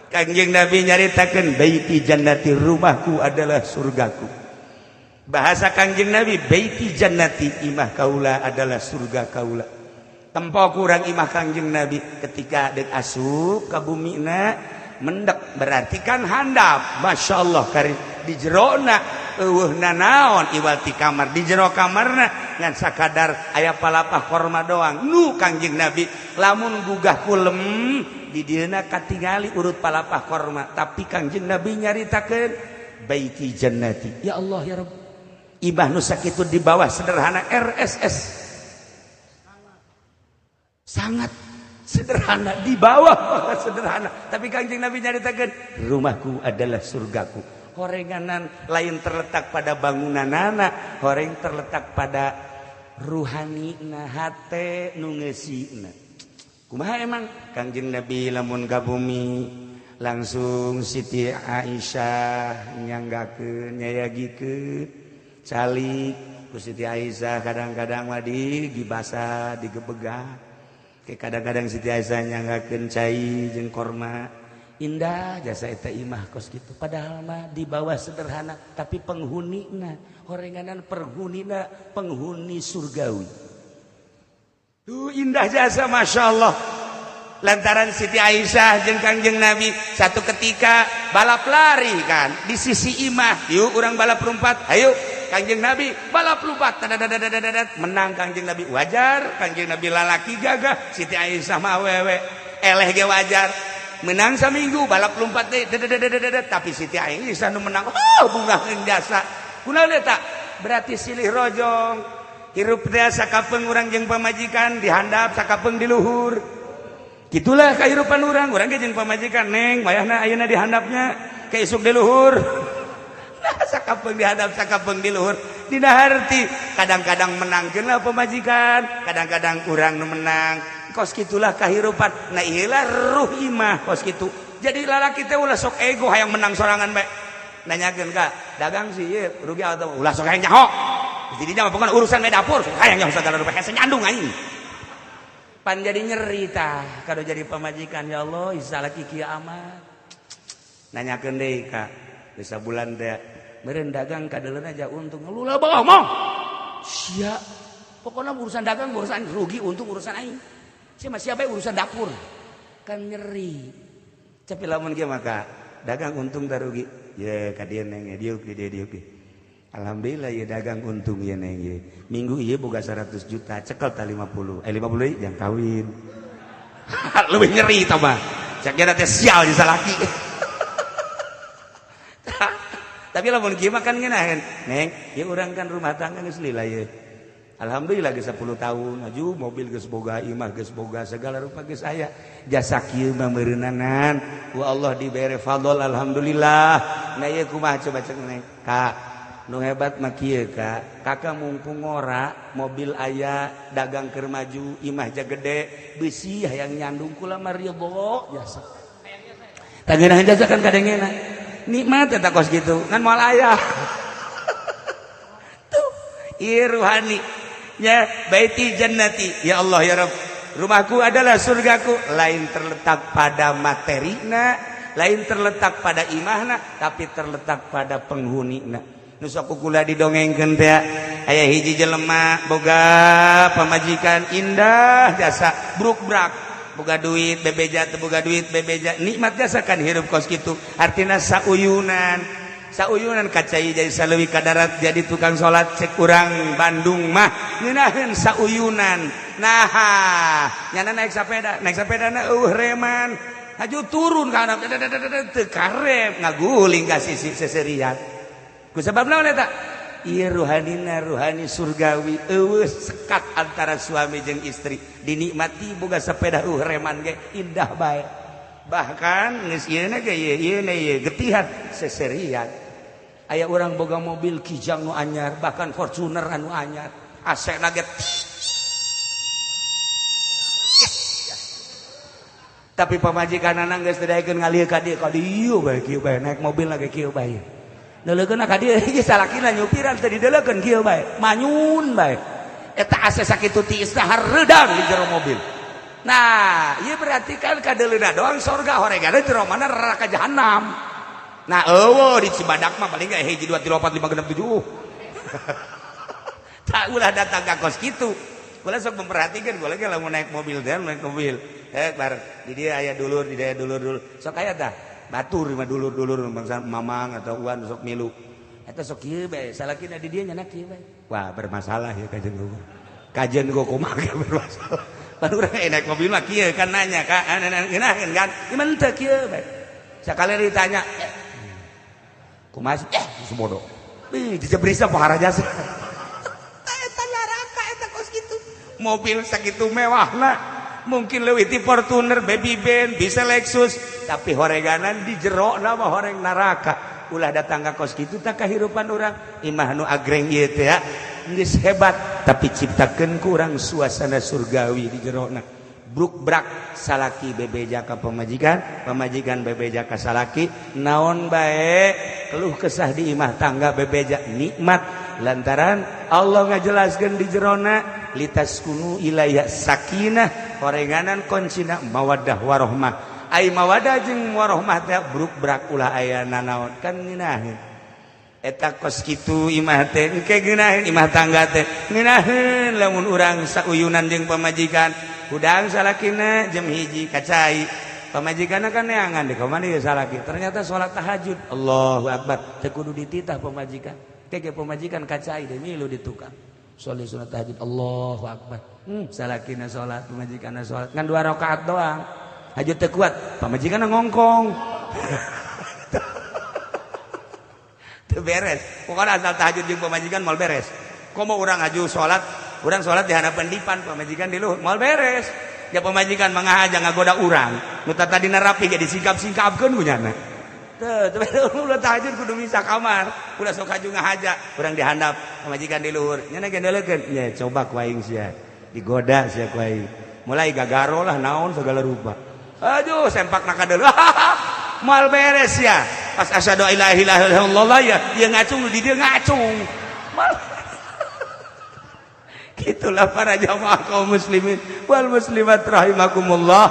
Kangjeng Nabi nyaritakeun, "Baiti jannati," rumahku adalah surgaku. Bahasa Kangjeng Nabi, "Baiti jannati," imah kaula adalah surga kaula. Tempo kurang imah Kangjeng Nabi ketika dek asup ka bumina mendek, berarti kan handap. Masya Allah, kari di jerona eueuh nanaon iwal ti kamar. Di jero kamarna ngan sakadar aya palapah korma doang. Nu Kangjeng Nabi lamun gugah kulem di dieuna katingali urut palapah korma, tapi Kangjeng Nabi nyaritakeun, "Baiti jannati." Ya Allah ya Rabb, imah nu sakitu di bawah sederhana, RSS sangat sederhana, di bawah banget sederhana, tapi Kangjeng Nabi nyaritakeun, "Rumahku adalah surgaku." Horenganan lain terletak pada bangunanana, horeng terletak pada ruhani na, hate nu ngeusina. Kumaha emang Kangjeng Nabi lamun ka bumi, langsung Siti Aisyah nyanggakeun, nyayagikeun, calik ku Siti Aisyah. Kadang-kadang mah di dibasa, digebegah. Kadang-kadang Siti Aisyah nyanggakeun cai jeung korma. Indah jasa eta imah kos gitu. Padahal mah di bawah sederhana, tapi penghunina horenganan penghunina penghuni surgawi. Tuh, indah jasa, Masya Allah. Lantaran Siti Aisyah jeung Kangjeng Nabi satu ketika balap lari kan di sisi imah. "Yuk, urang balap lompat, ayo." Kangjeng Nabi balap lompat, menang Kangjeng Nabi. Wajar, Kangjeng Nabi lalaki gagah, Siti Aisyah mah awewe, eleh ge wajar. Menang saminggu balap lompat deh, tapi Siti Aisyah nu menang. Oh, bunga jasa. Kunaon eta? Berarti silih rojong hirup teh. Sakapeung urang jeung pamajikan dihandap, sakapeung di luhur. Gitulah kehidupan urang. Urang ge jeung pamajikan, "Neng, wayahna ayeuna dihandapnya, ke isuk di luhur." Nah, sakapeung dihadap, sakapeung di luhur. Dina harti kadang-kadang menangkeun lah pamajikan, kadang-kadang urang nu menang. Kos gitulah kehidupan. Nah, iyalah ruh imah kos gitu. Jadi lalaki teh ulah sok ego hayang menang sorangan bae. Nanyakeun ka dagang sih ieu rugi atau ulah sok hayang nyaho. Jadi mah pokoknya urusan me dapur sok hayang nyaho segala rupa, hese nyandung anjing. Pan jadi nyeri tah kalau jadi pamajikan. Ya Allah, salaki kieu amat. Nanyakeun deui ka bisa bulan teh meureun dagang kadeuleun aja untung. Lu lah bohong sia, pokoknya urusan dagang, urusan rugi untung urusan aing sia mah, siapa urusan dapur. Kan nyeri. Tapi lamun ge maka dagang untung tak rugi ya ka dieu, "Neng, diuk di dieu, diuk." "Alhamdulillah ya dagang untung ya, Neng, ya. Minggu ieu boga 100 juta, cekel ta 50, eh 50 yang kawin." Lebih nyeri tah mah. Cek kira teh sial di salaki. Tapi lamun kieu mah kan ngeunaheun, "Neng, ieu urang kan rumah tangga geus lila ye. Alhamdulillah geus 10 tahun, maju mobil geus boga, imah geus boga, segala rupa geus aya. Jasa kieu mah meureunanan ku Allah dibere fadl, alhamdulillah. Nah, ieu kumaha coba?" Cek Neng. "Kak, nu hebat mah kieu, Kak. Kakak mumpung ngora, mobil aya, dagang keur maju, imah ja gede, besi hayang nyandung, kula mah ridho jasa." Tah, ngeunaheun jasa kan kadengena. Nikmat eta kos gitu, ngan moal aya. Tuh, ieu ruhani ya, baiti jannati. Ya Allah ya Rabb, rumahku adalah surgaku. Lain terletak pada materina, lain terletak pada imahna, tapi terletak pada penghunina. Nu sok kula didongengkeun teh, aya hiji jelema boga pamajikan indah jasa, bruk-brak, boga duit bebeja, teu boga duit bebeja, nikmat jasa kan hirup kos kitu. Artina sauyunan, sauyunan kacai jadi saleuwi ka darat jadi tukang salat. Cek urang Bandung mah ngeunaheun sauyunan. Nah, nyana naik sepeda, naik sepeda na eueuh reman, haju turun ka handap teu karep, ngaguling ka sisi seserian. Ku sebab naon eta? Ieu ruhanina ruhani surgawi, eueuh sekat antara suami jeung istri, dinikmati boga sepeda reman ge indah bae. Bahkan geus ieu ge ieu ieu getihan seserian. Aya urang boga mobil Kijang nu anyar, bahkan Fortuner anu anyar, AC na ge, tapi pamajikanana geus teu daekeun ngalih ka dieu, ka dieu bae, kieu bae, naik mobil lagi kieu bae. Deuleukeun ka dieu hiji salakina nyupiran teu dideulekeun, kieu bae, manyun bae. Eta AC sakitu tiis teh hareudang di jero mobil. Nah, ieu berarti kan kadeuleuna doang sorga, horeganna jero mana neraka jahanam. Nah, eueuh di Cibadak mah paling ge 1, 2, 3, 4, 5, 6, 7. Tak ulah datang ka kos kitu. Ulah sok memperhatikan, gua lagi lamun naik mobil teh, naik mobil. Eh, bareng di dia aya dulur, di dia dulur dulur. Sok aya tah. Batur mah dulur-dulur bangsa mamang atau uan sok milu. Eta sok kieu bae, salakina di dia nyana kieu bae. Wah, bermasalah ya kajen gua. Kajen gua kumaha bermasalah. Baru urang naik mobil mah kieu kan nanya ka ngeunaheun kan. Gimana teu kieu bae. Sakali ditanya, eh, kumaha sih? Eh, sebodoh. Ih, dijebrisna pohara jasa. Eta neraka eta kos kitu. Mobil sakitu mewahna, mungkin leuwih ti Fortuner, Baby Benz, bisa Lexus, tapi horeganan di jero mah horeng neraka. Ulah datang ka kos kitu tak kahirupan urang. Imah nu agreng ieu teh ya geus hebat, tapi ciptakeun ku urang suasana surgawi di jerona. Bruk brak salaki bebeja ka pamajikan, pamajikan bebeja ka salaki, naon bae keluh kesah di imah tangga bebeja nikmat lantaran Allah ngajelaskeun di jerona litaskunu ilaiha sakinah, horenganan kuncina mawaddah warohmah. Ai mawaddah jeung warohmah teh bruk brak ulah aya nanaon kan ngeunaheun eta kos kitu imah teh engke ngeunaheun imah tangga teh ngeunaheun lamun urang sauyunan jeung pamajikan. Hudang salakina jam 1 kacai, pamajikanna kan neangan di kamana ieu salaki, ternyata salat tahajud. Allahu akbar, teu kudu dititah pamajikan teh, pamajikan kacai deh milu di tukang sholat sunat tahajud. Allahu akbar. Salakina salat, pamajikanna salat ngan dua rakaat doang, hajut teu kuat, pamajikanna ngongkong. Teu beres. Pokoknya asal tahajud jeung pamajikan moal beres. Komo urang haju salat, urang salat di hadapan dipan, pamajikan di luhur, moal beres. Ya pamajikan mangahaja ngagoda urang nu tadina rapi ge disingkap-singkapkeun ku nyana. Teu teu ulah tahajud kudu misah kamar, ulah sok haju ngahaja, urang di handap, pamajikan di luhur, nyana gendelekeun nya coba ku aing sia digoda sia ku aing, mulai gagaro lah naon segala rupa. Aduh, sempak nak kadeul. Moal beres ya. Pas asyhadu alla ilaha illallah ya, dia ngacung di dia ngacung. Moal. Gitulah para jamaah kaum muslimin wal muslimat rahimakumullah.